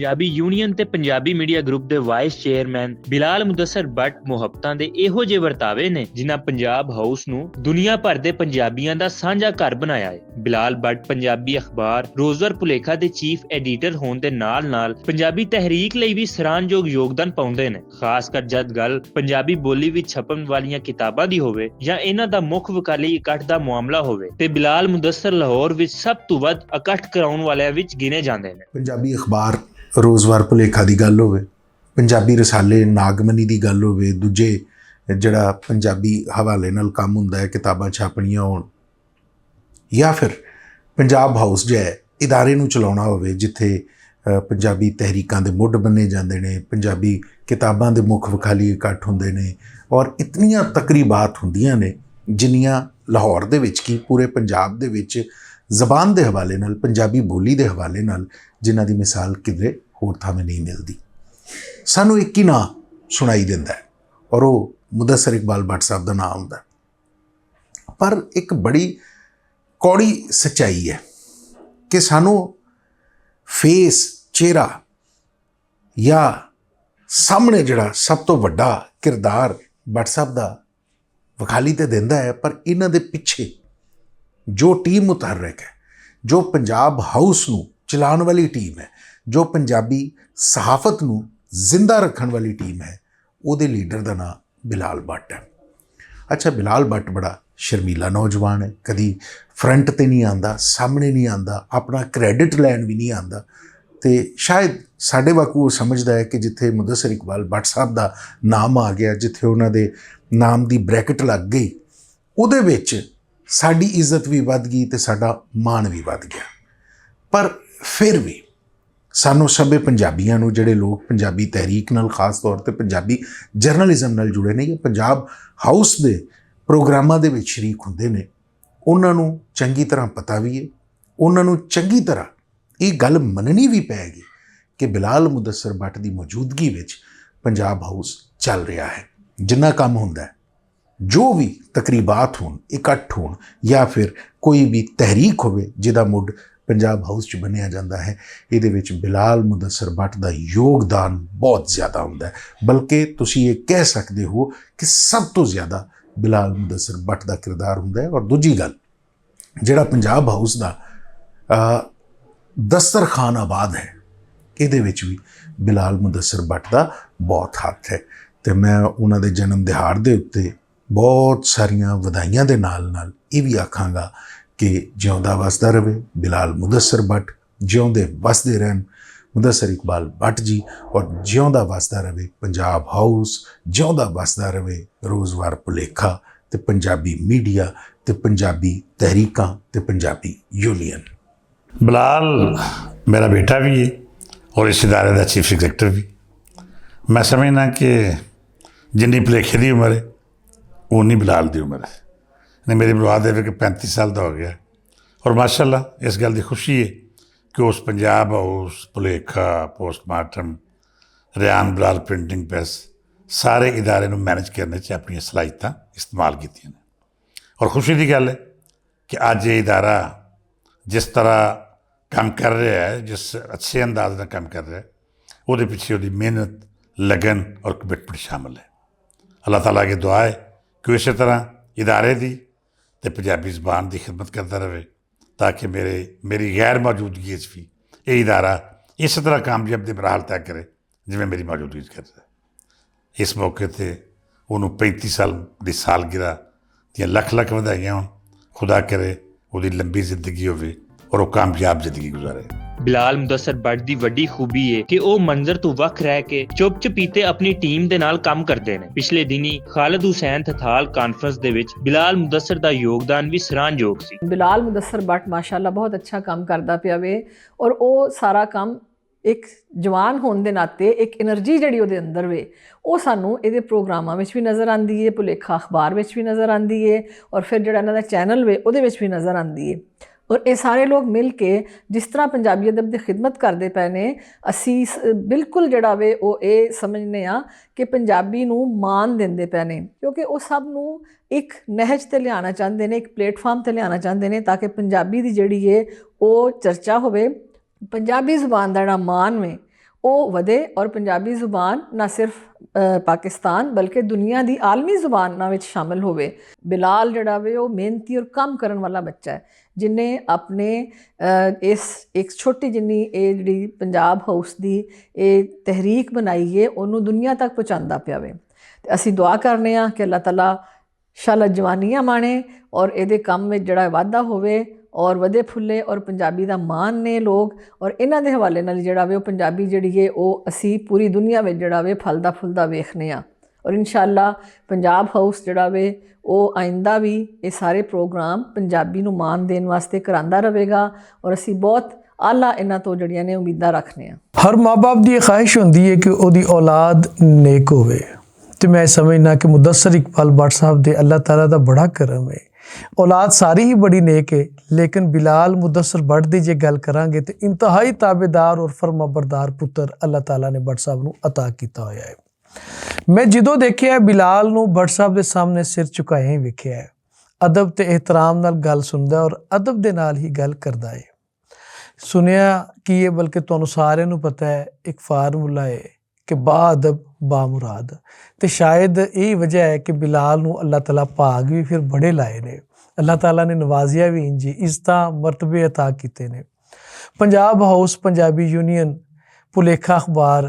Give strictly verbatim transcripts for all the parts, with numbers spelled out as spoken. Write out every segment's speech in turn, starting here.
پنجابی یونین تے پنجابی میڈیا گروپ دے وائس چیئرمین بلال مدثر بٹ محبتاں دے ایہو جے ورتاوے نے، جنہاں پنجاب ہاؤس نوں دنیا بھر دے پنجابیاں دا سانجھا گھر بنایا ہے۔ بلال بٹ پنجابی اخبار روزور پلیکھا دے چیف ایڈیٹر ہون دے نال نال پنجابی تحریک لئی وی سرانجوگ یوگدان پاؤندے نے، خاص کر جد گل پنجابی بولی وچ چھپن والیاں کتاباں دی ہووے یا انہاں دا مکھ وکالی اکٹھ دا معاملہ ہووے، تے بلال مدثر لاہور وچ سب توں ودھ اکٹھ کراؤن والیاں وچ گنے جاندے نے۔ پنجابی اخبار روزوار پلیکھا دی گل ہووے، پنجابی رسالے ناگمنی دی گل ہووے، دوجے جڑا پنجابی حوالے نال کم ہوندا ہے، کتاباں چھاپنیاں ہون، یا پھر پنجاب ہاؤس جے ادارے نوں چلاونا ہووے، جتھے پنجابی تحریکاں دے مڈ بنے جاندے نے، پنجابی کتاباں دے مکھ وکھالی اکٹھ ہوندے نے، اور اتنیاں تقریبات ہوندیاں نے جنیاں لاہور دے وچ کی پورے پنجاب دے وچ زبان دے حوالے نال، پنجابی بولی دے حوالے نال، جنہاں دی مثال کدرے ہور تھاویں نہیں ملدی۔ سانوں ایک ہی ناں سنائی دیندا ہے، اور وہ مدثر اقبال بٹ صاحب دا ناں ہوندا ہے۔ پر ایک بڑی کوڑی سچائی ہے کہ سانوں فیس، چہرہ یا سامنے جڑا سب تو وڈا کردار بٹ صاحب دا وکھالی تے دیندا ہے، پر انہاں دے پچھے جو ٹیم متحرک ہے، جو پنجاب ہاؤس نوں چلان والی ٹیم ہے، جو پنجابی صحافت نوں زندہ رکھن والی ٹیم ہے، او دے لیڈر دا ناں بلال بٹ ہے۔ اچھا، بلال بٹ بڑا شرمیلا نوجوان ہے، کدی فرنٹ تے نہیں آندا، سامنے نہیں آندا، اپنا کریڈٹ لین بھی نہیں آندا۔ تے شاید ساڈے واکو وہ سمجھدا ہے کہ جتھے مدثر اقبال بٹ صاحب دا نام آ گیا، جتھے انہاں دے نام دی بریکٹ لگ گئی، اودے وچ ساڈی عزت وی ودھ گئی تے ساڈا مان وی ودھ گیا۔ پر فیر وی سانوں سبھے پنجابیاں نوں، جڑے لوگ پنجابی تحریک نال، خاص طور تے پنجابی جرنلزم نال جڑے نے یا پنجاب ہاؤس دے پروگراماں دے وچ شریک ہوندے نے، انہاں نوں چنگی طرح پتہ وی ہے، انہاں نوں چنگی طرح ایہہ گل مننی وی پے گی کہ بلال مدثر بٹ دی موجودگی وچ پنجاب ہاؤس چل رہیا ہے۔ جنہاں کم ہوندا ہے، جو وی تقریبات ہون، اکٹھ ہون، یا فیر کوئی وی تحریک ہووے جدا مڈ پنجاب ہاؤس چ بنیا جاندا ہے، ایہدے وچ بلال مدثر بٹ دا یوگدان بہت زیادہ ہوندا ہے۔ بلکہ تسی ایہہ کہہ سکدے ہو کہ سب توں زیادہ بلال مدثر بٹ دا کردار ہوندا ہے۔ اور دوجی گل، جڑا پنجاب ہاؤس دا دسترخوان آباد ہے، ایہدے وچ وی بلال مدثر بٹ دا بہت ہاتھ ہے۔ تے میں انہاں دے جنم دہاڑ دے اتے بہت ساریاں ودائیاں دے نال نال ایہہ وی آکھاں گا کہ جیوندا وسدا رہے بلال مدثر بٹ، جیوندے وسدے رہن مدثر اقبال بٹ جی، اور جیوندا وسدا رہے پنجاب ہاؤس، جیوندا وسدا رہے روزوار پلیکھا، تے پنجابی میڈیا، تے پنجابی تحریکاں، تے پنجابی یونین۔ بلال میرا بیٹا بھی ہے اور اس ادارے دا چیف ایگزیکٹو بھی۔ میں سمجھنا کہ جنی پلیکھے دی عمر ہے، اونی بلال دی عمر ہے۔ یعنی میری مراد ہے کہ پینتی سال دا ہو گیا۔ اور ماشاءاللہ اس گل دی خوشی ہے کہ اس پنجاب ہاؤس، پلیکھا، پوسٹ مارٹم، ریان بلال پرنٹنگ پریس، سارے ادارے نوں مینج کرنے چ اپنی صلاحیتاں استعمال کیتیاں نے۔ اور خوشی دی گل ہے کہ اج یہ ادارہ جس طرح کم کر رہا ہے، جس اچھے انداز نال کم کر رہا ہے، وہ دے پیچھے وہ دی محنت، لگن اور کمٹمنٹ شامل ہے۔ اللہ تعالیٰ کی دعا ہے کہ وہ اسی طرح ادارے دی تے پنجابی زبان دی خدمت کردا رہے، تاکہ میرے میری غیر موجودگی وچ بھی یہ ادارہ اس طرح کامیاب دے مراحل طے کرے، جویں میری موجودگی وچ کردا ہے۔ اس موقع تے انہوں پینتی سال دی سالگرہ دیاں لکھ لکھ ودھائیاں ہون۔ خدا کرے وہ دی لمبی زندگی ہووے اور وہ کامیاب زندگی گزارے۔ بلال مدثر بٹ دی وڈی خوبی ہے کہ او منظر تو وکھ رہ کے چپ چپیتے اپنی ٹیم دے نال کم کردے نے۔ پچھلے دنی خالد حسین تھتھال کانفرنس دے وچ بلال مدثر دا یوگدان وی سرانجوگ سی۔ بلال مدثر بٹ ماشاءاللہ بہت اچھا کم کردا پیا وے، اور او سارا کم ایک جوان ہون دے ناطے ایک انرجی جڑی او دے اندر وے، او سانوں اے دے پروگراماں وچ وی نظر آندی ہے، پلیکھا اخبار وچ وی نظر آندی ہے، اور پھر جڑا انہاں دا چینل وے او دے وچ وی نظر آندی ہے۔ اور اے سارے لوگ مل کے جس طرح پنجابی ادب دی خدمت کردے پے نے، اسی س- بالکل جڑا وے او اے سمجھنے ہاں کہ پنجابی نوں مان دیندے پے نے، کیونکہ او سب نوں ایک نہج تے لیانا چاہندے نے، ایک پلیٹ فارم تے لیانا چاہندے نے، تاکہ پنجابی دی جڑی ہے او چرچا ہووے۔ پنجابی زبان دا جڑا مان وے، او ودے اور پنجابی زبان نہ صرف پاکستان بلکہ دنیا دی عالمی زبان نہ وچ شامل ہووے۔ بلال جڑا وے او محنتی اور کم کرن والا بچہ ہے، جن نے اپنے اس ایک چھوٹی جنی اے جڑی پنجاب ہاؤس دی اے تحریک بنائی ہے، اونوں دنیا تک پہنچاندا پیا وے۔ تے اسی دعا کرنے ہاں کہ اللہ تعالیٰ شالا جوانیاں مانے اور ایہدے کم وچ جڑا وادھا ہووے اور ودے پھلے اور پنجابی دا مان نے لوگ، اور انہاں دے حوالے نال جڑا وے او پنجابی جڑی ہے او اسی پوری دنیا وچ جڑا وے پھلدا پھلدا ویکھنے آں۔ اور انشاءاللہ پنجاب ہاؤس جڑا وے او آئندہ وی اے سارے پروگرام پنجابی نوں مان دین واسطے کراندا رہے گا، اور اسی بہت اعلیٰ انہاں تو جڑیاں نے امیداں رکھنے آں۔ ہر ماں باپ دی یہ خواہش ہوندی ہے کہ اوہدی اولاد نیک ہووے۔ تے میں سمجھنا کہ مدثر اقبال بٹ صاحب دے اللہ تعالیٰ دا بڑا کرم ہے۔ اولاد ساری ہی بڑی نیک ہے، لیکن بلال مدثر بٹ دی جے گل کراں گے تے انتہائی تابعدار اور فرما بردار پتر اللہ تعالیٰ نے بٹ صاحب نوں عطا کیتا ہویا ہے۔ میں جدوں دیکھیا ہے بلال نوں بٹ صاحب دے سامنے سر چکایا ہی ویکھیا ہے، ادب تے احترام نال گل سندا ہے اور ادب دے نال ہی گل کردا ہے۔ سنیا کہ یہ بلکہ تانوں سارے نوں پتہ ہے، ایک فارمولا ہے کہ با ادب با مراد۔ تے شاید یہی وجہ ہے کہ بلال نوں اللہ تعالیٰ پاگ بھی پھر بڑے لائے نے، اللہ تعالیٰ نے نوازیا بھی انجی عزتاں مرتبے عطا کیتے نے۔ پنجاب ہاؤس، پنجابی یونین، پلیکھا اخبار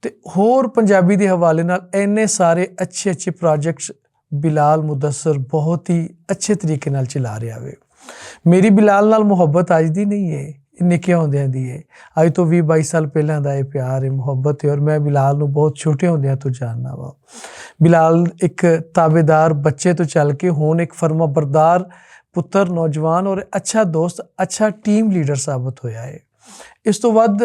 تے ہور پنجابی دے حوالے نال اینے سارے اچھے اچھے پروجیکٹس بلال مدثر بہت ہی اچھے طریقے نال چلا رہیا وے۔ میری بلال نال محبت اج دی نہیں ہے، نکے ہوندیاں دی ہے۔ اج تو ویہہ بائیس سال پہلاں دا یہ پیار ہے، محبت ہے، اور میں بلال نوں بہت چھوٹے ہوندیاں تو جاننا وا۔ بلال ایک تابعدار بچے تو چل کے ہون ایک فرما بردار پتر، نوجوان اور اچھا دوست، اچھا ٹیم لیڈر ثابت ہویا ہے۔ اس تو ود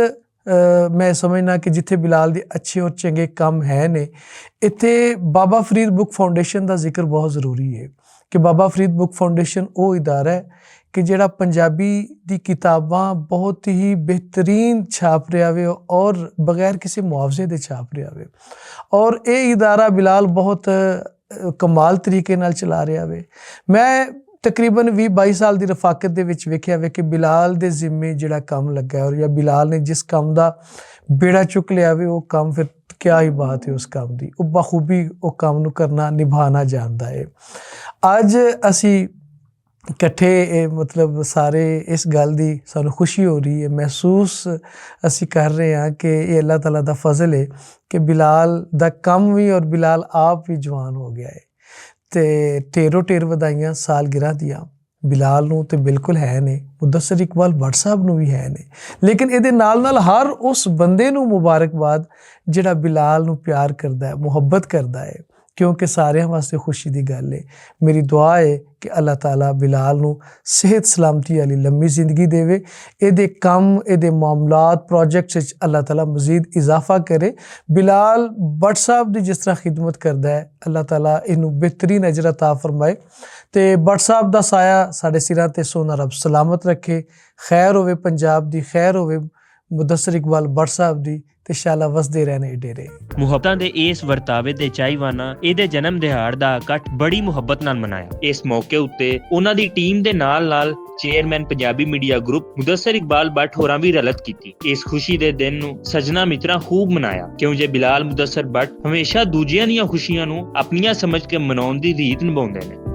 میں سمجھنا کہ جتھے بلال دے اچھے اور چنگے کم ہے نے، اتھے بابا فرید بک فاؤنڈیشن دا ذکر بہت ضروری ہے کہ بابا فرید بک فاؤنڈیشن او ادارہ ہے کہ جڑا پنجابی دی کتاباں بہت ہی بہترین چھاپ رہیا وے اور بغیر کسی معاوضے دے چھاپ رہیا وے۔ اور اے ادارہ بلال بہت کمال طریقے نال چلا رہیا وے۔ میں تقریباً ویہہ بائیس سال دی رفاقت دے وچ ویکھیا وے کہ بلال دے ذمے جڑا کم لگا ہے اور یا بلال نے جس کم دا بیڑا چک لیا وے، وہ کم پھر کیا ہی بات ہے اس کم دی، وہ بخوبی وہ کم نو کرنا، نبھانا جاندا ہے۔ اج اسی اکٹھے، اے، مطلب، سارے اس گل دی سانوں خوشی ہو رہی ہے، محسوس اسی کر رہے ہاں کہ یہ اللہ تعالیٰ دا فضل ہے کہ بلال دا کم وی اور بلال آپ وی جوان ہو گیا ہے۔ تے ٹیرو ٹیر ودائیاں سالگرہ دیاں بلال نوں تے بالکل ہے نے، مدثر اقبال بٹ صاحب نوں وی ہے نے، لیکن ایہدے نال نال ہر اس بندے نوں مبارکباد جڑا بلال نوں پیار کردا ہے، محبت کردا ہے، کیونکہ ساریاں واسطے خوشی دی گل ہے۔ میری دعا ہے کہ اللہ تعالیٰ بلال نوں صحت سلامتی والی لمبی زندگی دیوے، ایہدے کم، ایہدے معاملات، پروجیکٹس وچ اللہ تعالیٰ مزید اضافہ کرے۔ بلال بٹ صاحب دی جس طرح خدمت کردا ہے، اللہ تعالیٰ اینوں بہترین اجر عطا فرمائے۔ تے بٹ صاحب دا سایہ ساڈے سراں تے سونا رب سلامت رکھے۔ خیر ہووے پنجاب دی، خیر ہووے مدثر اقبال بٹ صاحب دی، تے شالا وسدے رہنے ڈیرے۔ محبتاں دے اس ورتاوے دے چائیوانا ایہدے جنم دہاڑ دا اکٹھ بڑی محبت نال منایا۔ اس موقع اتے انہاں دی ٹیم دے نال نال چیئرمین پنجابی میڈیا گروپ مدثر اقبال بٹ ہوراں وی رلت کیتی۔ اس خوشی دے دن نوں سجنا متراں خوب منایا، کیوں جے بلال مدثر بٹ ہمیشہ دوجیاں دیاں خوشیاں نوں اپنیاں سمجھ کے مناون دی ریت نبھاوندے نے۔